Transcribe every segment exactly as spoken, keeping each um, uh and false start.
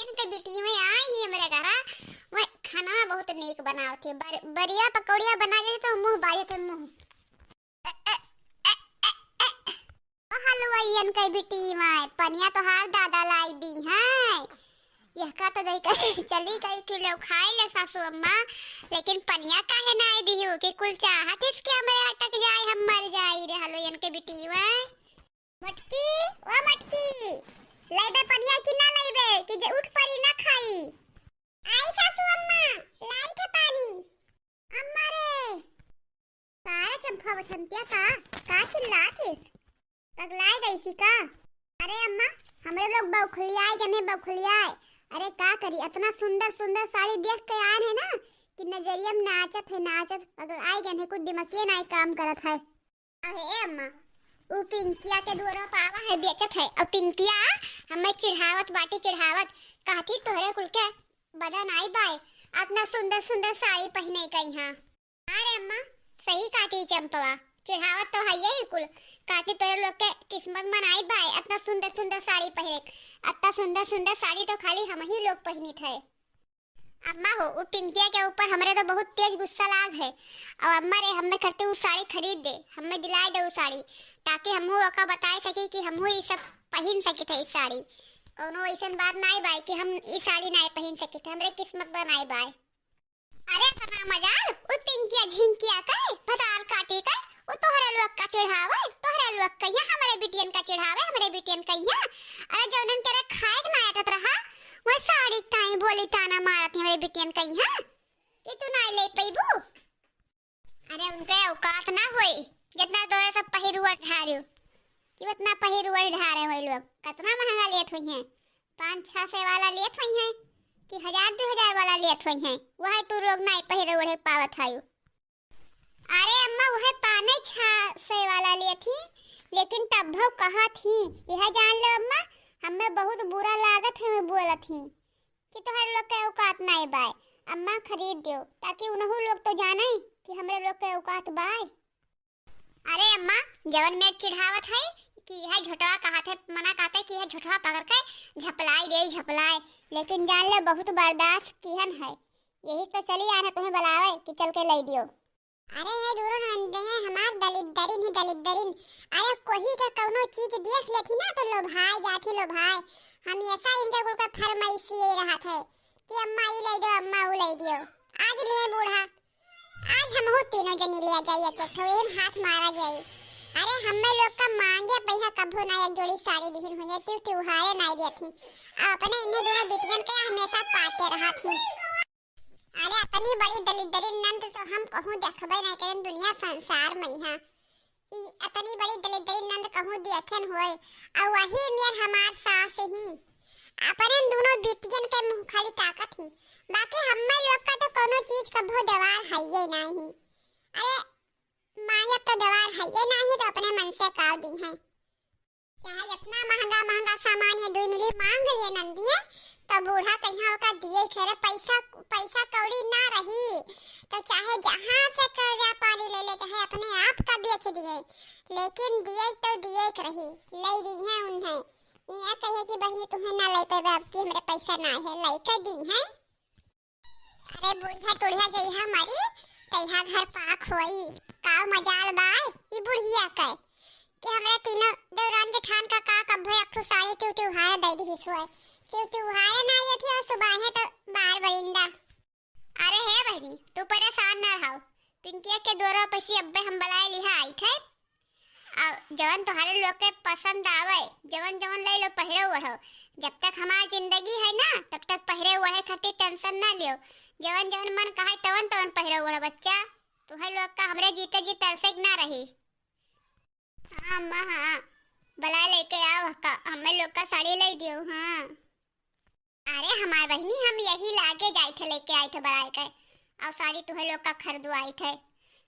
इनके बिटिया आई ही हमरे घरा, वह खाना बहुत नीक बनावत है। बर-, बरिया पकौड़िया बना दे तो मुँह बाजत है, मुँह। ओ हलवाइयन के बिटिया, पनिया तोहार दादा लाई दी हैं। यहका तो दही का चली गई कि लो खाई ले सासू अम्मा, लेकिन पनिया काहे ना आई दी हो कि कुल चाहत इसके हमरे अटक जाए, हम मर जाई रे हलवाइयन के बिटिया। मटकी, ओ मटकी, लेबे पनिया कि ना लेबे कि जे उठ परी ना खाई? आई सासू अम्मा, लाई थे पानी। अम्मा रे, का रे चंपा बसंतिया का, का चिल्लात है? पगलाए गई थी का? अरे अम्मा, हमरे लोग बौखलियाए गने बौखलियाए। अरे का करी, इतना सुंदर सुंदर साड़ी देख के आए हैं ना कि नजरिया में नाचत है, नाचत, पगलाए गने, कुछ दिमागिए नाई काम करत है। अरे ए अम्मा, उ पिंकिया के दुआरा पावा है, बेचत है। और पिंकिया हमें चिढ़ावत बाटी, चिढ़ावत, कहती तोहरे कुल के बदन आई बाय, इतना सुंदर सुंदर साड़ी पहने कई हाँ। अरे अम्मा, सही कहती चंपवा, चिढ़ावत तो है यही कुल, कहती तोहरे लोग के किस्मत बनाई बाय, इतना सुंदर सुंदर साड़ी पहने, इतना सुंदर सुंदर साड़ी तो खाली हम ही लोग पहनित है। अम्मा हो, उ पिंकिया के ऊपर हमरे तो बहुत तेज गुस्सा लाग है। और अम्मा रे, हमें करते उ साड़ी खरीद दे, हमें दिलाए दे उ साड़ी, ताकि हमहू ओका बताए सकी कि हमहू ई सब पहिन सकित है ई साड़ी। कौनो ऐसन बात नाई बाय कि हम ई साड़ी नाई पहिन सकित है, हमरे किस्मत बनाई बाय। अरे सना मजाल, उ पिंकिया झिंकिया के, भतार काटी के, उ तोहरे लोग का चिढ़ावे, तोहरे लोग कहिया हमरे बिटियन का चिढ़ावे, हमरे बिटियन कहिया। अरे जौनन के रे खाए के ना आटत रहा, वह साड़ी ताई बोली ताना मारत हमरे बिटियन कहिया कि तू ना ले पैबू। अरे उनके औकात ना होई, जितना तोरे सब पहिरुआ ढारू, कि उतना पहिरुआ ढारे वही लोग। कितना महंगा लेत हुई हैं, पाँच छः सौ वाला लेत हुई हैं कि हजार दो हजार वाला लेत हुई हैं, वह तू लोग ना पहिरे ओढ़े पावत है। अरे अम्मा, वह पाँच छः सौ वाला लेत ही, लेकिन तब वो कहत ही, यह जान लो अम्मा, हमें बहुत बुरा लागत है, मैं बोलत ही कि तोहर लोग के औकात नाई बाय। अम्मा खरीद दियो, ताकि उनहु लोग तो जाने कि हमरे लोग के औकात बाय। अरे अम्मा, जवन मेर चिढ़ावत है कि यह झोटवा कहत है, मना कहत है कि यह झोटवा पकड़ के झपलाई दे, झपलाई, लेकिन जान ले बहुत बर्दाश्त किहन है, यही तो चली आए हैं तुम्हें बुलावे कि चल के ले दियो। अरे ये दूरो नंदे हमार दलिद्दरिन ही दलिद्दरिन। अरे कोही का कौनो चीज देख लेथी ना तो लोभाए जाथी लोभाए। हमेशा इनके कुल का फरमाइशी ये रहत है कि अम्मा ई ले दो, अम्मा वो ले दियो। आज ले बूढ़ा, आज हमहू तीनों जनी लिया जाई एक एक ठो, एम हाथ मारा जाई। अरे हमें लोग का मांगे पैसा कभो ना एक जोड़ी साड़ी दिहिन हुई है, तिउ तिउहारे ना देथी। आ अपने इन्हें दोनों बिटियन के हमेशा पाटे रहा थी। अरे, अतनी बड़ी दलिद्दरी नंद तो हम कहूँ देखबे नहीं करें दुनिया संसार में यहाँ, कि अतनी बड़ी दलिद्दरी नंद कहूँ देखेन होए। और वही मेर हमार सास ही, अपने दोनों बिटियन के मुँह खाली ताकत ही, बाकी हम्मे लोग का तो कोनो चीज कभो देवार है ये नहीं। अरे, मांगे तो देवार है ये नहीं, तो अपने मन से काव दी हैं। चाहे इतना महंगा महंगा सामान ये दुई मिली मांग लिए नंदिये, तो बूढ़ा कहिया ओका दिए खेरे पैसा, पैसा कौड़ी ना रही, तो चाहे जहाँ से कर्जा पानी ले ले, चाहे अपने आप का बेच दिए, लेकिन दिए तो दिए के रही, ले दी है उन्हें। ये कहे कि बहनी तुम्हें ना ले पावे, अब की हमरे पैसा ना है, ले के दी है। अरे बुढ़िया टुढ़िया जइहा मरी, तइहा घर पाक होई। का मजाल बाय ई बुढ़िया के, कि हमरा तीनों देवरान जेठान का, का कब्बो एक ठो साड़ी तिउ तिउहारे दे दिहिस होय। तिउ तिउहारे ना आए थे और सुबह है तो बार बरिंदा। अरे हे बहनी, तू परेशान ना रहो, पिंकिया के दोरा पैसी अब्बे हम बलाए लिहा आई थे। आ जवन तोहरे लोग के पसंद आवे, जवन जवन ले लो, पहिरो ओढ़ो। जब तक हमार जिंदगी है ना, तब तक पहिरे ओढ़े खातिर tension ना लियो। जवन जवन मन कहे, तवन तवन पहिरो ओढ़ो बच्चा। तुहे लोग का हमरे जीते जी तरसे के ना रही। हाँ अम्मा, हाँ, बलाए लेके आओ का, हमें लोग का साड़ी ले दियो। हाँ। अरे हमार बहिनी, हम यही लागे जाए थे, लेके आए थे बलाए के, और साड़ी तुहे लोग का खरीदो आए थे।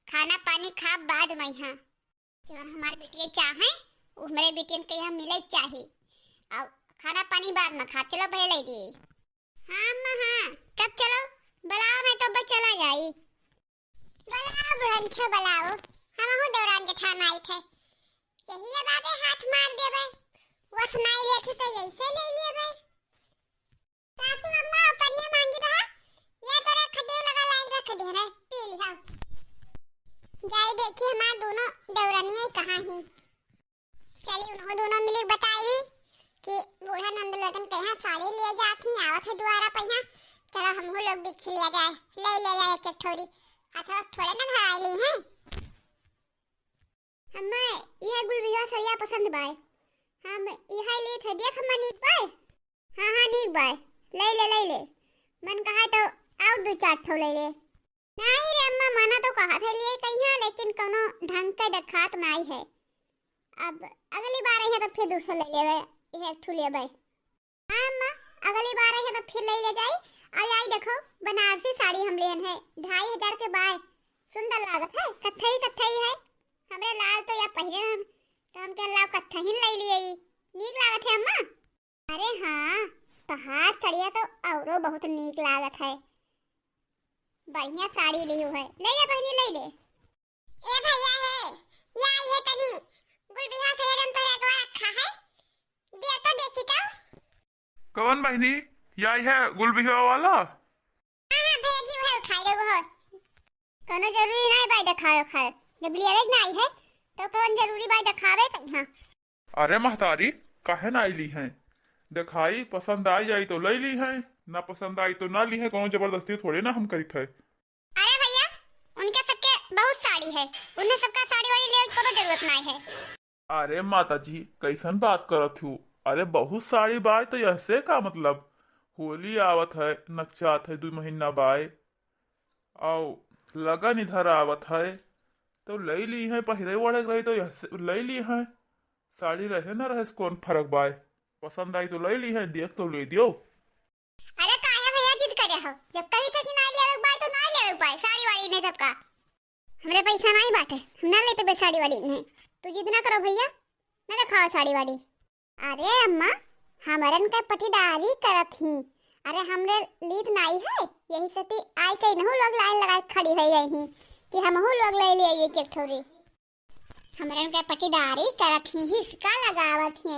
खाना पानी खाब बाद में, हाँ। जवन हमार बिटिया चाहे, उ हमरे बिटियन के यहाँ मिले के चाही। और खाना पानी बाद में खाब, चलो पहले ले दिए। हाँ अम्मा, हाँ, तब चलो, बुलाओ, मैं तो बस चला जाई। बुलाओ बुढ़नछो बुलाओ, हमहू दौरान जेठान आई थे। यही अब आगे हाथ मार देबे, वस नाई लेथी तो यैसे ले लेबे। का जाई देखी हमार दोनों देवरनिया कहाँ ही। चली उन्हों दोनों मिली बताई कि बूढ़ा नंद लोगन कहाँ साड़ी लिए जात ही, आवत है दुआरा पहिया। चलो हमहू लोग बिछ लिया जाए, ले लिया जाए एक एक ठोरी। अथवा थोड़े ना भराई ली हैं। हमें यह गुलबिहा सड़िया पसंद बाय, हम यह लेत है। देख अम्मा, नीक बाय। हाँ हाँ, नीक बाय, ले ले ले ले। मन कहा तो और दो चार ठो ले ले। नहीं रे अम्मा, मना तो कहा थे लिए कहिया, लेकिन कोनो ढंग के देखात नाई है। अब अगली बार आई है तो फिर दूसरा ले लेवे, यह एक ठो लेवे। हाँ अम्मा, अगली बार आई है तो फिर ले ले जाई। और आई देखो, बनारसी साड़ी हम लेन है, ढाई हजार के बाय, सुंदर लागत है, कत्थई कत्थई है। हमरे लाल तो या पहिरे हम, तो हम के लाल कत्थई ले लिए, नीक लागत है अम्मा। अरे हाँ, तोहार सड़िया तो औरो बहुत नीक लागत है। बढ़िया साड़ी लिहू है, ले ले बहिनी, ले ले। ए भैया हे, या ये तनी गुलबिहा से जन तोरे अगवा रखा है, दिया तो देखी तो। कवन बहिनी, या है गुलबिहा वाला? हाँ हाँ भैया जी, वह उठाई दे वो। कोनो जरूरी नहीं बाय देखावे खाए, जब लिया नहीं है तो कौन जरूरी बाय देखावे कहीं। अरे महतारी, काहे ना ली हैं? देखाई, पसंद आई जाई तो ले ली हैं, ना पसंद आई तो ना ली हैं, कोनो जबरदस्ती थोड़े ना हम करित है। अरे भैया, उनके सबके बहुत साड़ी है, उन्हें सबका साड़ी वाड़ी लेवे की कोनो जरूरत नहीं है। अरे माता जी, कैसन बात करत हूँ? अरे बहुत साड़ी बाय तो यहसे का मतलब, होली आवत है, नकचात है, दू महीना बाय, आओ लगन इधर आवत है, तो ले ली हैं, पहिरे ओढ़े के रही तो यहसे ले ली हैं। साड़ी रहे ना रहे से कौन फर्क बाय, पसंद आई तो ले ली हैं, देख तो ले दियो। अरे काहे भैया जिद करे हो, जब कही थे कि ना लेवे के बाय तो ना लेवे के बाय, साड़ी वाड़ी ने सबका। हमरे पैसा नहीं बाटे, हम ना ले पेबे साड़ी वाड़ी ने। तू जिद ना करो भैया, ना देखाओ साड़ी वाड़ी। अरे अम्मा, हमरन के पटीदारी करत ही। अरे हमरे लीत नाई है, यही से ती आई के इनहू लोग लाइन लगाए खड़ी होई गई ही कि हमहू लोग ले लिए एक एक ठोरी। हमरन के पटीदारी करत ही, हिसका लगावत ही।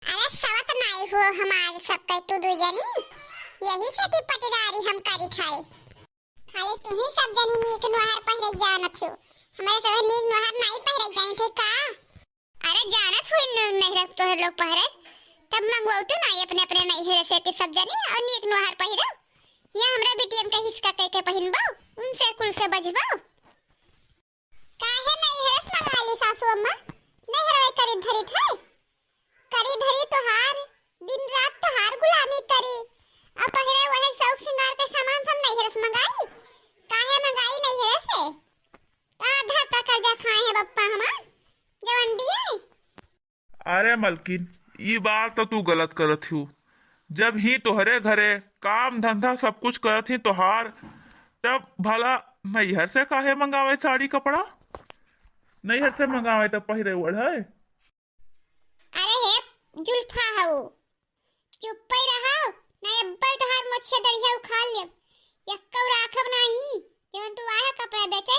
अरे सवत नाई हो हमार सब के तू दू जनी, यही से ती पटीदारी हम करित है। खाली तुही सब जनी नीक नोहर पहिरे जानत हो, हमरे सब नीक नोहर नाई पहिरे जाए थे का? अरे जानत हुई न-, नैहर तोहर लोग पहिरे, तब मंगवतू नाई अपने अपने नैहर से कि सब जनी और नीक नोहर पहिरो। या हमरा बिटियन के हिसका कह के पहिनबो, उनसे कुल से बजबो। काहे नैहर से मंगा ली सासू अम्मा? नैहर वही करी धरी थे, करी धरी तोहार, दिन रात तोहार गुलामी करी। अब पहिरे ओढ़े शौक सिंगार के सामान सब नैहर से मंगाई, काहे मंगाई नैहर से? आधा का कर्जा खाए हैं बप्पा हमार, जवन दिए। अरे मलकिन, ई बात तो तू गलत करत हू। जब ही तोहरे घरे काम धंधा सब कुछ करत ही तोहार, तब भला नैहर से काहे मंगावे साड़ी कपड़ा? नैहर से मंगावे तब पहिरे ओढ़े। अरे हे जुल्फा हऊ, चुप्पे रहो, ना अब्बे तोहार मोछे दरिया उखाड़ लेब। यक्कौ राखब नाही। जवन तू आए कपड़ा बेचे,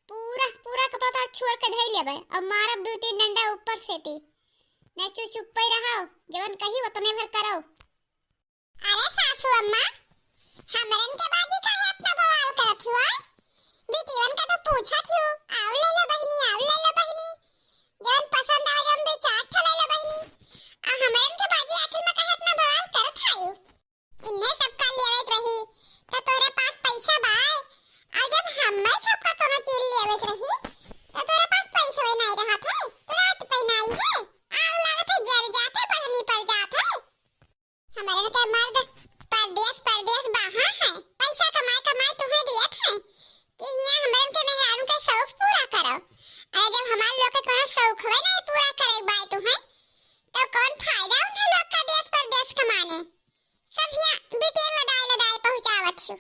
पूरा, पूरा कपड़ा तोहार छोड़ के धई लेबे और मारब दू तीन डंडा ऊपर से ती। ना तू चुप्पे रहो, जवन कही उतने भर करो। अरे सासू अम्मा, हमरन के बाजी काहे अपना बवाल करत हुआ? बिटियन का तो पूछत हूँ, आव ले लो बहिनी, आव ले लो बहिनी। जौन पसंद आवे, जौन दो चार ठो ले लो बहिनी। आ हमरन के बाजी आखिर में काहे इतना बवाल करत हायू? इन्हें सबका लेवे के रही, तो तोरे पास पैसा बा? और जब हमें सबका कोनो चीज लेवे के रही, तो तोरे पास पैसा नहीं रहा था, तो रात पे नहीं है। आग लागत है, जल जाते, बढ़नी पड़ जात है। हमरे के मर्द परदेस, परदेस बहा है, पैसा कमाए, कमाए तुम्हें दियत है कि हियां हमरे के मेहरारू के शौक पूरा करो। अरे जब हमार लोग के कोनो शौक होए नहीं पूरा करे बाय तुम्हें, तो कौन फायदा उन्हें लोग का देश परदेस कमाने? सब हियां बिटिया लदाए, लदाए पहुंचावत हो,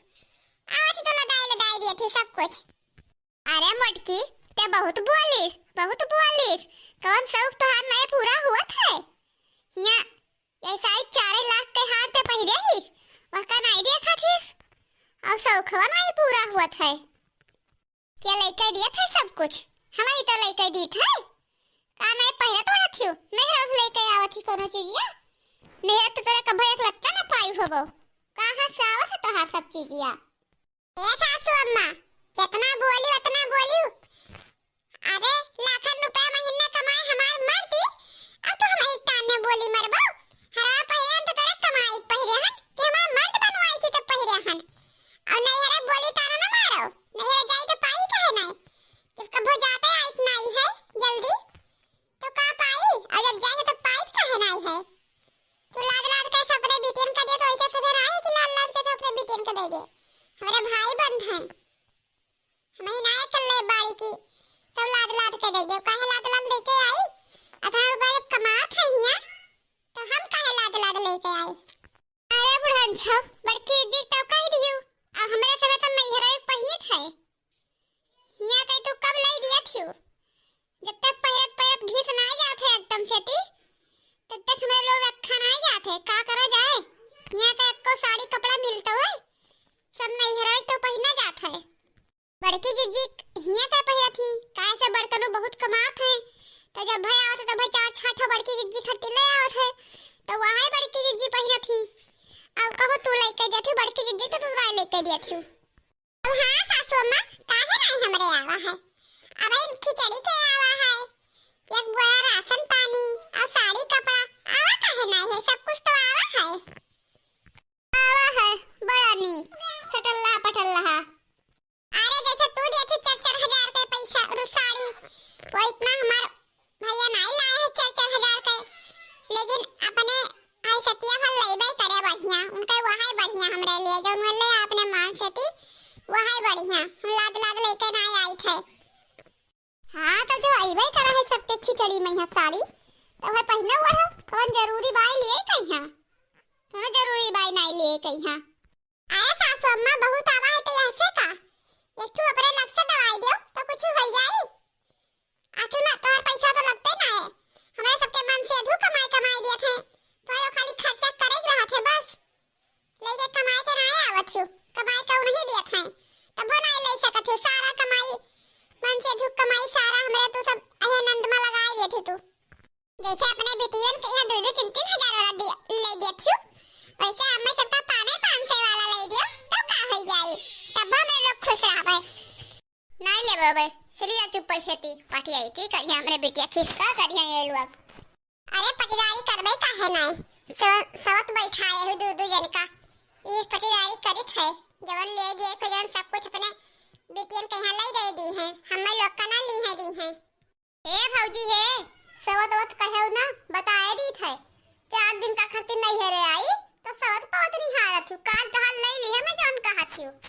आवत तो लदाए, लदाए दिए थे सब कुछ। अरे मोटकी, ते बहुत बोलिस, बहुत बोलिस। कौन शौक तोहार नए पूरा हुआ था? हियां ऐसा ही चार लाख के हार ते पहिरे ही, वह का नहीं देखा थीस? और शौकवा नहीं पूरा हुआ था। क्या लइका दिया था सब कुछ? हमारी तो लइका दी था। का नहीं पहिरा तोड़ा थियो? नहीं रोज लेके आवत ही कोनो चीजिया? नहीं तो तेरा कभी एक लत्ता ना पाई होबो। कहाँ से आवत है तोहार सब चीजिया? ए सासू अम्मा, जितना बोली उतना बोली, अरे, लाखन रुपया महीना कमाए हमार मर्दी, अब तू हमरी कान में बोली मरबो। हरवा पहिरे हन तो तोरे कमाई के पहिरे हन कि हमार मर्द बनवाई थी तब पहिरे हन। और नैहरे बोली ताना ना मारो, नैहरे जाई तो पाई काहे नाई? जब कभो जाते आइत नाई है जल्दी, तो का पाई? और जब जाए तो पाई काहे नाई है? तू लाद लाद के सब अपने बिटियन का दे, तो ऐसे सवेरा है कि लाद लाद के सब अपने बिटियन का दे दे। हमारे भाई बंद हैं, हम ही ना कर ले बारी की, सब लाद लाद के दे दे। काहे लाद लाद लेके आई? अतना रुपया जब कमात है हिया, तो हम काहे लाद लाद लेके आई? अरे बुढ़न छो, बड़की जिज्जी तो कह दियो, अब हमरे समय तो नैहरे पहिनित है। हिया कहीं तू कब लाई दिया थियो? जब तक पहिरत पहिरत घिस ना जात है एकदम से ती, तब तक हमरे लोग रखा ना जात है। का करा जाए? हिया का एको साड़ी कपड़ा मिलतो है, सब नैहरे तो पहिना जात है। बड़की जिज्जी हिया का पहिरत ही, काहे से बड़कनू बहुत कमात है, तो जब भाई आवत है तो भाई चार छह ठो बड़की जिज्जी खट्टी ले आवत है, तो वही बड़की जिज्जी पहिरत ही। अब कहूँ तू लेके जाती बड़की जिज्जी तो तू लेके दिया थी। अब हाँ सासू अम्मा, काहे नाई हमरे आवा है? अब इन खिचड़ी के आवा है, एक बोरा राशन पानी और साड़ी कपड़ा आवा काहे नाई है? सब कुछ तो आवा है। आवा है, बड़ा नीक, सटल्ला पटल्ला। अरे जैसे तू देती चार चार हजार के पैसा रू साड़ी, वो इतना हमार भैया नाई लाए हैं चार चार हजार के, लेकिन अपने आई सतिया भर लेबे करे बढ़िया, उनके वहाई बढ़िया हमरे लिए, जो उनके ले अपने मान सती वहाई बढ़िया, हम लाद लाद लेके नाई आई थे। हाँ, तो जो अइबे करा है सबके खिचड़ी में यहाँ साड़ी, तो वह पहिने ओढ़ो, कौन जरूरी बाई लिए कहीं? कौन जरूरी बाई नाई लिए कहीं? अरे सासू अम्मा, बहुत आवा है तो यहाँ से का? एक ठू अपने लग से दवाई दियो, तो कुछ हो जाई। आखिर में तोहर पैसा तो लगते ना है, हमारे सबके मन से अधू कमाई कमाई दिए थे, तो यो खाली खर्चा करे के रहा थे बस। लेके कमाए के ना आवत हूँ, कमाए का नहीं दिया खाए, तब ना ले सकत हूँ। सारा कमाई, मन से अधू कमाई सारा हमरे तू सब अहे नंद में लगाए दिए थे तू। जैसे अपने बिटियन के यहाँ दो दो तीन तीन हजार वाला दिया, ले दिया थियो, वैसे हमें सबका पाने पाँच सौ वाला ले दियो, तो का हो जाई? तब हमें लोग खुश रहबे। नहीं लेबे बे, चली जा चुप से ती, पटियाई ती करिया हमरे बिटिया खिस्सा करिया ये लोग। अरे पटिदारी करबे काहे नहीं? स-, सवत बैठाए हो दो दो जन का, ये पटिदारी करित है, जवन ले दिए को जवन सब कुछ अपने बिटियन के यहाँ ले दे दी है, हमें लोग का ना ली है दी है। ए भौजी हे, सवत वत कहेउ ना, बताए दीत है। चार दिन का खातिर नैहरे आई, तो सवत पवत निहारत हूँ। काल तहार लई ली है, मैं जौन कहत हूँ।